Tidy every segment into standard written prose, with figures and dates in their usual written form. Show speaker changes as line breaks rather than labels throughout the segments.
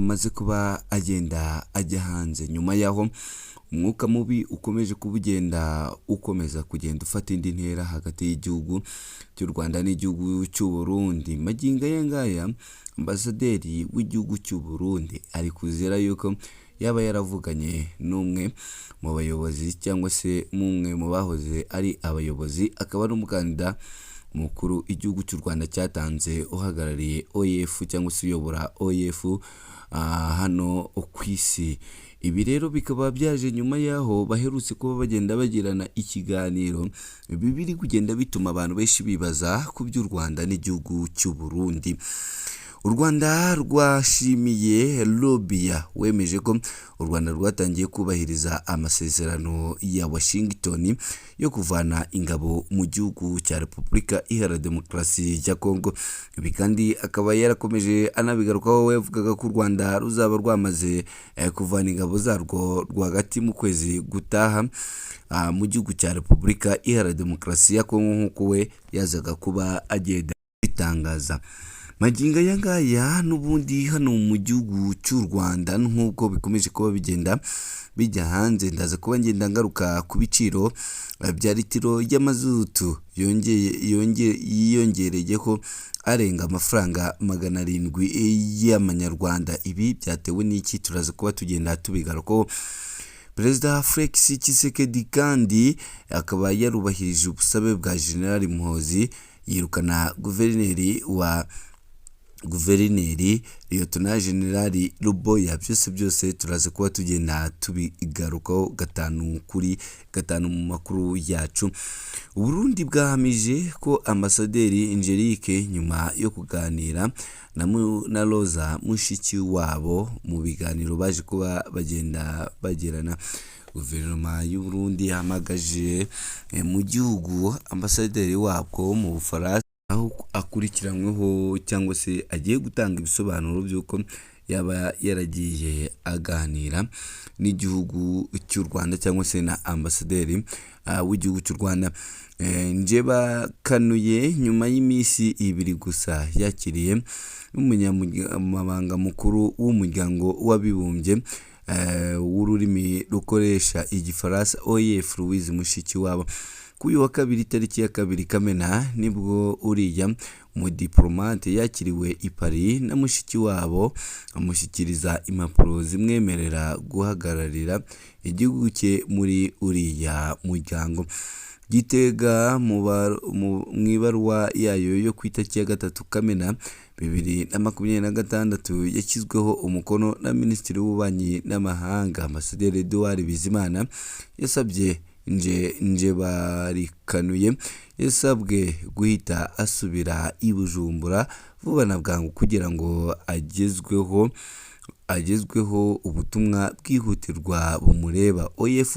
Amaze kuba agenda ajya hanze nyuma y'aho umwuka mubi ukomeje kuba ugenda ukomeza kugenda ufata indi ntera hagati y'igihugu cy'u Rwanda n'igihugu cy'u Burundi. Magingo aya ngaya, ambasaderi w'igihugu cy'u Burundi ari kuzira yuko yaba yaravuganye n'umwe mu bayobozi cyangwa se n'umwe mu bahoze ari abayobozi, akaba ari umukandida mukuru igihugu cy'u Rwanda cyatanze uhagarariye OEF cyangwa se uyobora OEF hano ku isi. Ibi rero bikaba byaje nyuma y'aho baherutse kuba bagenda bagirana ikiganiro, ibi biri kugenda bituma abantu benshi bibaza ku by'u Rwanda n'igihugu cy'u Burundi. U Rwanda rwashimiye Rubia wemeje ko u Rwanda rwatangiye kubahiriza amasezerano ya Washington yo kuvana ingabo mu gihugu cya Repubulika Iharanira Demokarasi ya Kongo. Ibi kandi akaba yarakomeje anabigarukaho, we yavugaga ko u Rwanda ruzaba rwamaze kuvana ingabo zarwo rwagati mu kwezi gutaha mu gihugu cya Repubulika Iharanira Demokarasi ya Kongo, nk'uko we yazaga kuba agenda bitangaza. Magingo aya ngaya n'ubundi hano mu gihugu cy'u Rwanda, nk'uko bikomeje kuba bigenda bijya hanze, ndaza kuba ngenda ngaruka ku biciro bya litiro y'amazutu yongeye yiyongereyeho arenga amafaranga 700 y'amanyarwanda. Ibi byatewe n'iki? Turaza kuba tugenda tubigarukaho. Perezida Felix Tshisekedi kandi akaba yarubahirije ubusabe bwa General Muhoozi, yirukana guverineri Lieutenant General Luboya. Byose byose turaza kuba tugenda tubigarukaho gatanu kuri gatanu mu makuru yacu. Uburundi bwahamije ko Ambasaderi Angelique, nyuma yo kuganira na Rosa Mushikiwabo mu biganiro baje kuba bagenda bagirana, guverinoma y'u Burundi yahamagaje mu gihugu ambasaderi wabwo mu Bufaransa, aho akurikiranyweho cyangwa se agiye gutanga ibisobanuro by'uko yaba yaragiye aganira n'igihugu cy'u Rwanda cyangwa se na ambasaderi w'igihugu cy'u Rwanda. Njebakanuye nyuma y'iminsi 2 gusa yakiriye n'umunyamabanga mukuru w'umuryango w'abibumbye w'ururimi rukoresha Igifaransa, OIF, Louise Mushikiwabo. Kuri uyu wa kabiri, tariki ya 2 Kamena, nibwo uriya mudiplomate yakiriwe i Paris na Mushikiwabo, amushyikiriza impapuro zimwemerera guhagararira igihugu cye muri uriya muryango. Gitega, mu ibaruwa yayo yo ku itariki ya 3 Kamena 2026 yashyizweho umukono na Minisitiri w'Ububanyi n'Amahanga, Ambasaderi Edouard Bizimana, yasabye Njebarikanuye yasabwe guhita asubira i Bujumbura vuba na bwangu kugira ngo agezweho ubutumwa bwihutirwa bumureba. OIF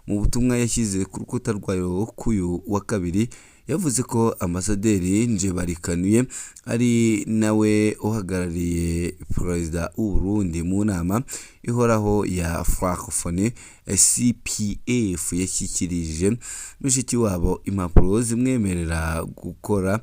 mu butumwa yashyize ku rukuta rwayo k'uyu wa kabiri yavuze ko Ambasaderi Njebarikanuye, ari nawe uhagarariye Perezida w'u Burundi mu nama ihoraho ya Francophonie, CPF, yashyikirije Mushikiwabo impapuro zimwemerera gukora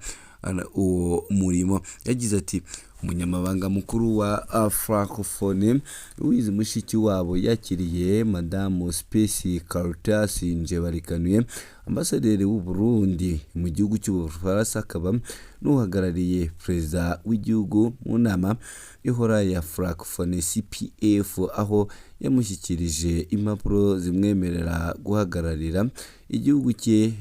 uwo murimo. Yagize ati: "Umunyamabanga mukuru wa Francophonie, Louise Mushikiwabo, yakiriye Madamu Space Caritas Njebarikanuye, ambasaderi w'u Burundi mu gihugu cy'Ubufaransa akaba n'uhagarariye perezida w'igihugu mu nama ihora ya Francophonie, CPF, aho yamushyikirije impapuro zimwemerera guhagararira igihugu cye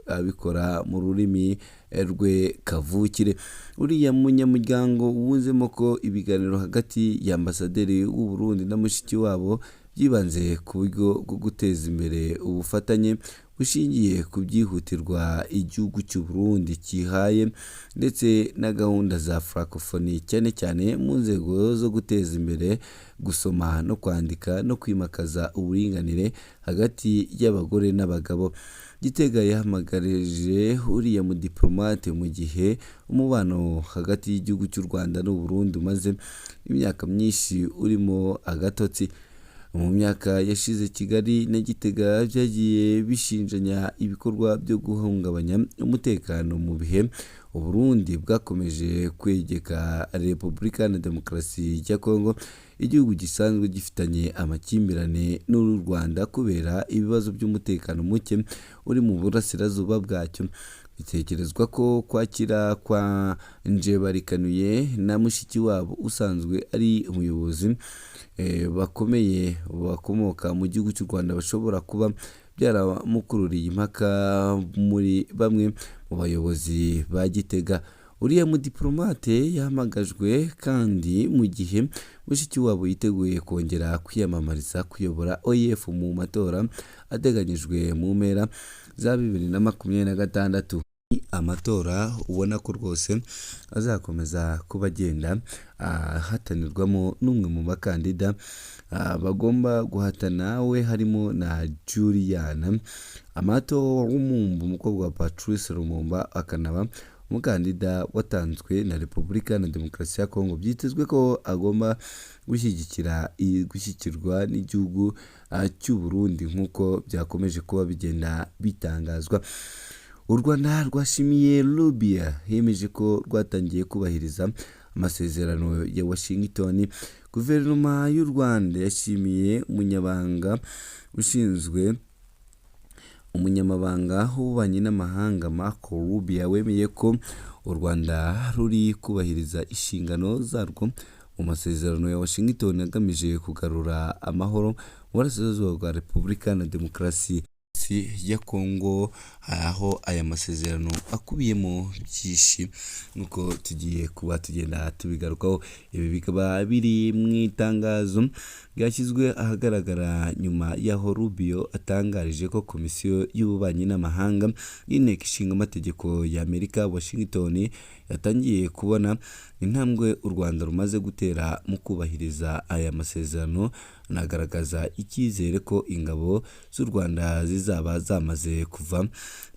abikora mu rurimi rwe kavukire." Uriya munyamuryango wunzemo ko ibiganiro hagati ya ambasaderi w'u Burundi na Mushikiwabo byibanze ku buryo bwo guteza imbere ubufatanye bushingiye ku byihutirwa igihugu cy'u Burundi cyihaye ndetse na gahunda za Francophonie, cyane cyane mu nzego zo guteza imbere gusoma no kwandika no kwimakaza uburinganire hagati y'abagore n'abagabo. Gitega yahamagarije uriya mudiplomate mu gihe umubano hagati y'igihugu cy'u Rwanda n'u Burundi umaze imyaka myinshi urimo agatotsi. Mu myaka yashize, Kigali na Gitega byagiye bishinjanya ibikorwa byo guhungabanya umutekano mu bihe Uburundi bwakomeje kwegeka Repubulika na Demokarasi ya Kongo, igihugu gisanzwe gifitanye amakimbirane n'u Rwanda kubera ibibazo by'umutekano muke uri mu burasirazuba bwacyo. Bitekerezwa ko kwakira kwa Njebarikanuye na Mushikiwabo usanzwe ari umuyobozi bakomeye bakomoka mu gihugu cy'u Rwanda bashobora kuba byaramukururiye impaka muri bamwe mu bayobozi ba Gitega. Uriya mudiplomate yahamagajwe kandi mu gihe Mushikiwabo yiteguye kongera kwiyamamariza kuyobora OIF mu matora ateganyijwe mu mpera za 2026. Amatora ubona ko rwose azakomeza kuba agenda ahatanirwamo n'umwe mu bakandida bagomba guhatana we, harimo na Juliana Amato Lumumba, umukobwa wa Patrice Lumumba, akanaba umukandida watanzwe na Repubulika na Demokarasi ya Kongo. Byitezwe ko agomba gushyigikirwa n'igihugu cy'u Burundi nk'uko byakomeje kuba bigenda bitangazwa. U Rwanda rwashimiye Rubio, yemeje ko rwatangiye kubahiriza amasezerano ya Washington. Guverinoma y'u Rwanda yashimiye umunyamabanga w'ububanyi n'amahanga Marco Rubio, wemeye ko u Rwanda ruri kubahiriza inshingano zarwo mu masezerano ya Washington agamije kugarura amahoro mu burasirazuba bwa Repubulika na Demokarasi ya Kongo, aho aya masezerano akubiyemo byinshi nk'uko tugiye kuba tugenda tubigarukaho. Ibi bikaba biri mu itangazo ryashyizwe ahagaragara nyuma y'aho Rubio atangarije ko Komisiyo y'Ububanyi n'Amahanga y'Inteko Ishinga Amategeko ya Amerika Washington yatangiye kubona intambwe u Rwanda rumaze gutera mu kubahiriza aya masezerano, anagaragaza icyizere ko ingabo z'u Rwanda zizaba zamaze kuva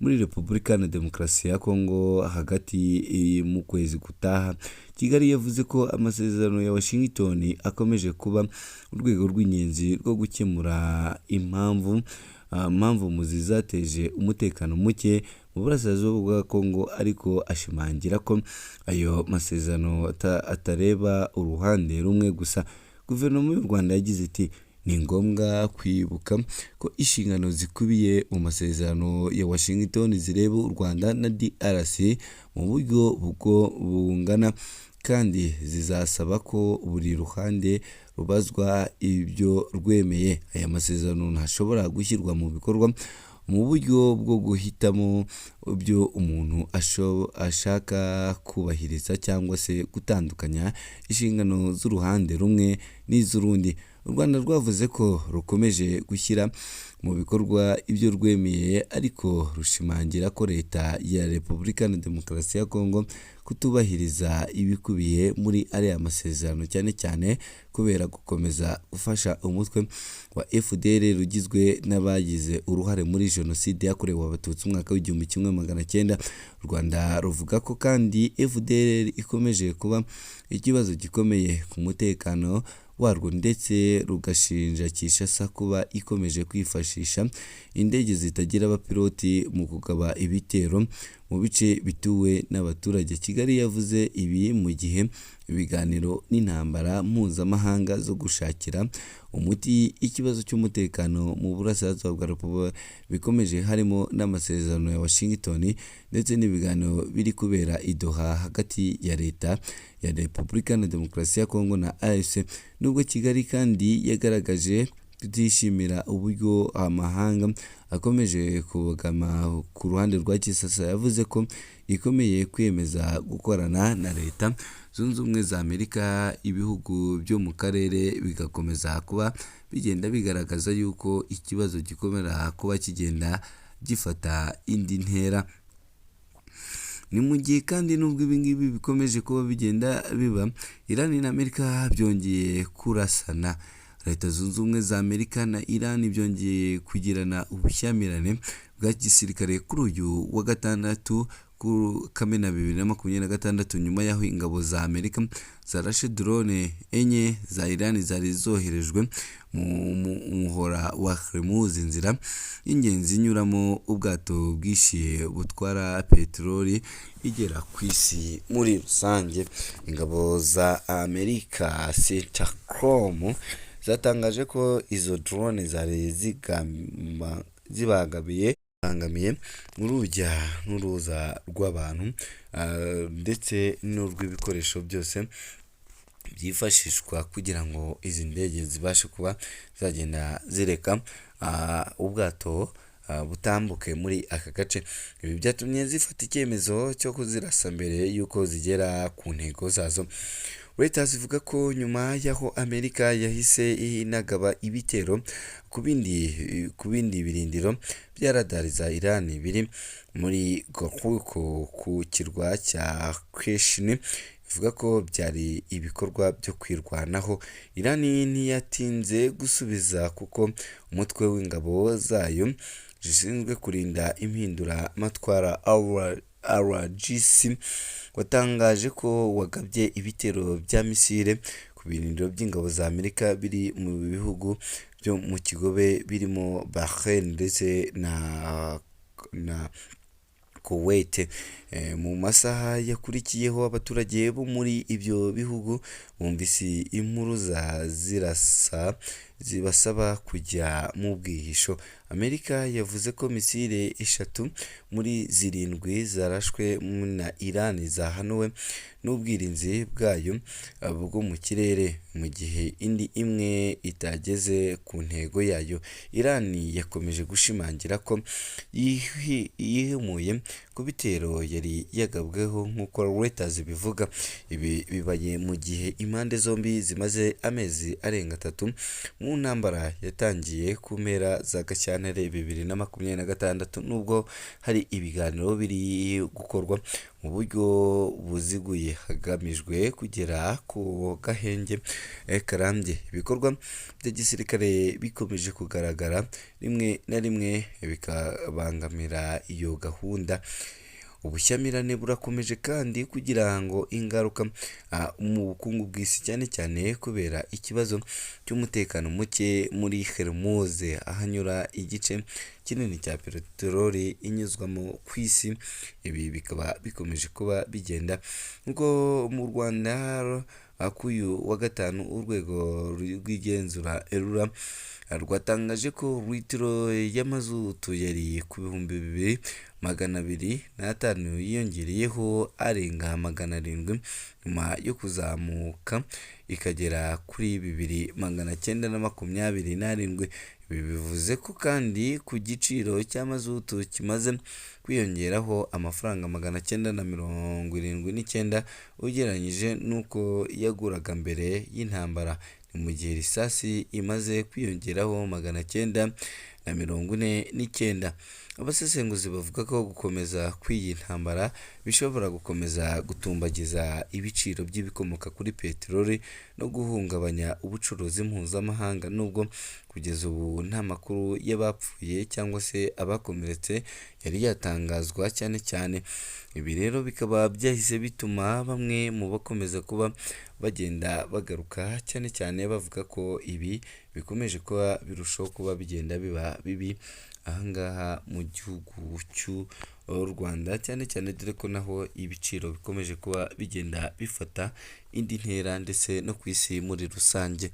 muri Repubulika na Demokarasi ya Kongo hagati mu kwezi gutaha. Kigali yavuze ko amasezerano ya Washington akomeje kuba urwego rw'ingenzi rwo gukemura impamvu muzi zateje umutekano muke mu burasirazuba bwa Kongo, ariko ashimangira ko ayo masezerano atareba uruhande rumwe gusa. Guverinoma y'u Rwanda yagize iti: "Ni ngombwa kwibuka ko inshingano zikubiye mu masezerano ya Washington zireba u Rwanda na DRC mu buryo bungana, kandi zizasaba ko buri ruhande rubazwa ibyo rwemeye. Aya masezerano ntashobora gushyirwa mu bikorwa mu buryo bwo guhitamo ibyo umuntu ashaka kubahiriza cyangwa se gutandukanya inshingano z'uruhande rumwe n'iz'urundi." U Rwanda rwavuze ko rukomeje gushyira mu bikorwa ibyo rwemeye, ariko rushimangira ko Leta ya Repubulika na Demokarasi ya Kongo kutubahiriza ibikubiye muri ariya masezerano, cyane cyane kubera gukomeza gufasha umutwe wa FDLR ugizwe n'abagize uruhare muri Jenoside yakorewe Abatutsi umwaka w'1900. U Rwanda ruvuga ko kandi FDLR ikomeje kuba ikibazo gikomeye ku mutekano warwo, ndetse rugashinja Kinshasa kuba ikomeje kwifashisha indege zitagira abapiloti mu kugaba ibitero mu bice bituwe n'abaturage. Kigali yavuze ibi mu gihe ibiganiro n'intambara mpuzamahanga zo gushakira umuti ikibazo cy'umutekano mu burasirazuba bwa Repubulika bikomeje, harimo n'amasezerano ya Washington ndetse n'ibiganiro biri kubera i Doha hagati ya Leta ya Repubulika na Demokarasi ya Kongo na AFC. Nubwo Kigali kandi yagaragaje kutishimira uburyo amahanga akomeje kubogama ku ruhande rwa Kinshasa, yavuze ko ikomeye kwiyemeza gukorana na Leta Zunze Ubumwe za Amerika, ibihugu byo mu karere bigakomeza kuba bigenda bigaragaza yuko ikibazo gikomera kuba kigenda gifata indi ntera. Ni mu gihe kandi nubwo ibi ngibi bikomeje kuba bigenda biba, Iran na Amerika byongeye kurasana. Leta Zunze Ubumwe za Amerika na Iran byongeye kugirana ubushyamirane bwa gisirikare kuri uyu wa gatandatu. Kamena 2026, nyuma y'aho ingabo za Amerika zarashe drone enye za Iran zari zoherejwe mu muhora wa Hormuz, inzira y'ingenzi inyuramo ubwato bwishiye butwara peteroli igera ku isi muri rusange. Ingabo za Amerika, CENTCOM, zatangaje ko izo drone zari zibangamiye urujya n'uruza rw'abantu ndetse n'urw'ibikoresho byose byifashishwa kugira ngo izi ndege zibashe kuba zagenda zireka ubwato butambuke muri aka gace. Ibi byatumye zifata icyemezo cyo kuzirasa mbere y'uko zigera ku ntego zazo. Reuters ivuga ko nyuma y'aho Amerika yahise inagaba ibitero ku bindi birindiro bya radari za Iran biri muri Golfo, ku kirwa cya Qeshm, ivuga ko byari ibikorwa byo kwirwanaho. Iran ntiyatinze gusubiza, kuko umutwe w'ingabo zayo zishinzwe kurinda impinduramatwara, IRGC, watangaje ko wagabye ibitero bya misile ku birindiro by'ingabo za Amerika biri mu bihugu byo mu kigobe birimo Bahrain ndetse na Kuwait. Mu masaha yakurikiyeho, abaturage bo muri ibyo bihugu bumvise impuruza zirasa zibasaba kujya mu bwihisho. Amerika yavuze ko misile eshatu muri zirindwi zarashwe na Iran zahanuwe n'ubwirinzi bwayo bwo mu kirere, mu gihe indi imwe itageze ku ntego yayo. Iran yakomeje gushimangira ko yihimuye ku bitero yari yagabweho, nk'uko Reuters ibivuga. Ibi bibaye mu gihe impande zombi zimaze amezi arenga 3 mu ntambara yatangiye ku mpera za Gashyantare 2026, nubwo hari ibiganiro biri gukorwa mu buryo buziguye hagamijwe kugera ku gahenge karambye. Ibikorwa bya gisirikare bikomeje kugaragara rimwe na rimwe bikabangamira iyo gahunda. Ubushyamirane burakomeje kandi kugira ngo ingaruka mu bukungu bw'isi, cyane cyane kubera ikibazo cy'umutekano muke muri Hormuz, ahanyura igice kinini cya peteroli inyuzwamo ku isi. Ibi bikaba bikomeje kuba bigenda nk'uko mu Rwanda k'uyu wa gatanu urwego rw'igenzura RURA rwatangaje ko litiro y'amazutu yari ku 2205 yiyongereyeho arenga 700 nyuma yo kuzamuka ikagera kuri 2927. Ibi bivuze ko kandi ku giciro cya mazutu kimaze kwiyongeraho amafaranga 979 ugereranyije n'uko yaguraga mbere y'intambara, ni mu gihe lisansi imaze kwiyongeraho 949. Abasesenguzi bavuga ko gukomeza kw'iyi ntambara bishobora gukomeza gutumbagiza ibiciro by'ibikomoka kuri peteroli no guhungabanya ubucuruzi mpuzamahanga, nubwo kugeza ubu nta makuru y'abapfuye cyangwa se abakomeretse yari yatangazwa cyane cyane. Ibi rero bikaba byahise bituma bamwe mu bakomeza kuba bagenda bagaruka cyane cyane bavuga ko ibi bikomeje kuba birushaho kuba bigenda biba bibi ahangaha mu gihugu cy'u Rwanda, cyane cyane dore ko naho ibiciro bikomeje kuba bigenda bifata indi ntera, ndetse no ku isi muri rusange.